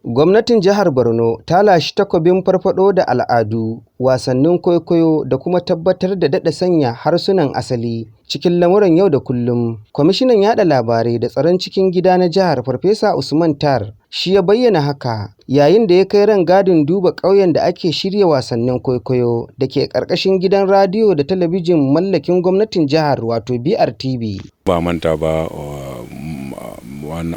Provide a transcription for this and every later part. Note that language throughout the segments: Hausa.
Gwamnatin Jihar Borno ta lashe takobin farfaɗo da al'adu, wasannin kwaikwayo da kuma tabbatar da daɗa sanya harsunan asali cikin lamuran yau da kullum. Kwamishinan Yaɗa Labarai da Tsaron Cikin Gida na jihar, Farfesa Usman Tar, shi ya bayyana haka yayin da ya kai rangadin duba ƙauyen da ake shirya wasannin kwaikwayo da ke ƙarƙashin Gidan Radiyo da Talabijin mallakin gwamnatin jihar, wato BRTV. Ba manta ba,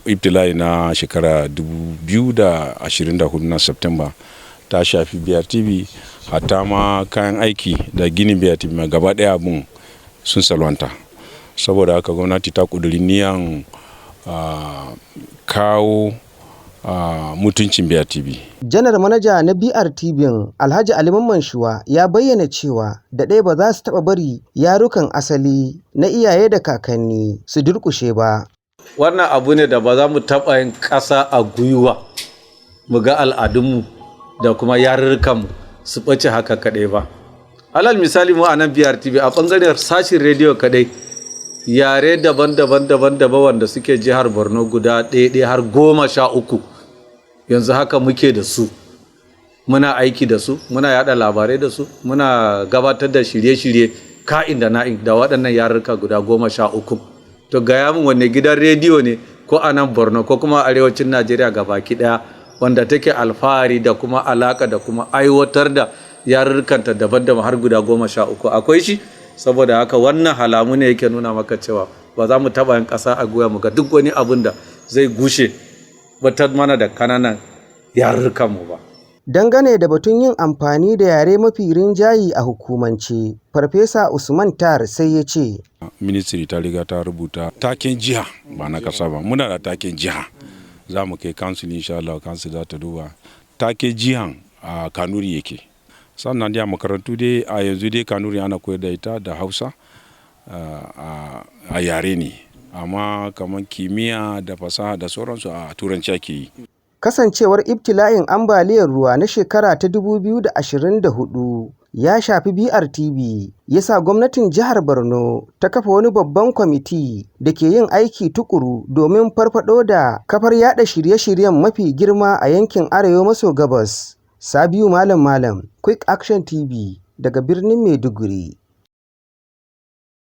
ibtila'i na shekara 2024 na September ta shafi BRTV, hatta ma kayan aiki da ginin BRTV ma gaba ɗaya abun sun salwanta. Saboda haka gwamnati ta ƙuduri niyan kawo mutuncin BRTV. Janar Manaja na BRTV, Alhaji Ali Mamman Shuwa, ya bayyana cewa da ɗai ba za su taɓa bari yarukan asali na iyaye da kakanni su durƙushe ba. Wannan abu ne da ba za mu taɓa yin ƙasa a gwiwa mu ga al'adunmu da kuma yarurrukanmu su ɓace haka kaɗai ba. Alal misali, mu a nan BRTV, a ɓangaren sashin rediyo kaɗai, yare daban-daban daban-daban wanda suke jihar Borno guda ɗaya ɗaya har 13 yanzu haka muke da su. Muna aiki da su, muna yada labarai da su, muna gabatar da shirye-shirye ka'in da na'in da waɗannan yarurruka guda 13. To, gaya min wanne gidan rediyo ne, ko a nan Borno ko kuma arewacin Najeriya baki ɗaya, wanda take alfahari da kuma alaka da kuma aiwatar da yarurrukanta daban-daban har guda 13? Akwai shi? Saboda haka wannan halamu ne yake nuna maka cewa ba za mu taɓa yin ƙasa a gwiwa mu ga duk wani abun da zai gushe batar mana da kananan yarurrukanmu ba. Dangane da batun yin amfani da yare mafi rinjaye a hukumance, Farfesa Usman Tar sai ya ce. Ministry ta riga ta rubuta taken jiha, ba na kasa ba. Muna da taken jiha. Za mu kai council, insha Allah council za ta duba. Taken jihan a Kanuri yake. Sannan dai a makarantu dai a yanzu dai Kanuri ana koyar da ita da Hausa a yare ne. Amma kamar kimiyya da fasaha da sauransu, a Turanci ake yi. Kasancewar ibtila'in ambaliyar ruwa na shekara ta 2024 ya shafi BRTV, ya sa gwamnatin jihar Borno ta kafa wani babban kwamiti da ke yin aiki tuƙuru domin farfaɗo da kafar yaɗa shirye-shiryen mafi girma a yankin Arewa maso Gabas. Sabiu Malam Malam, Quick Action TV, daga birnin Maiduguri.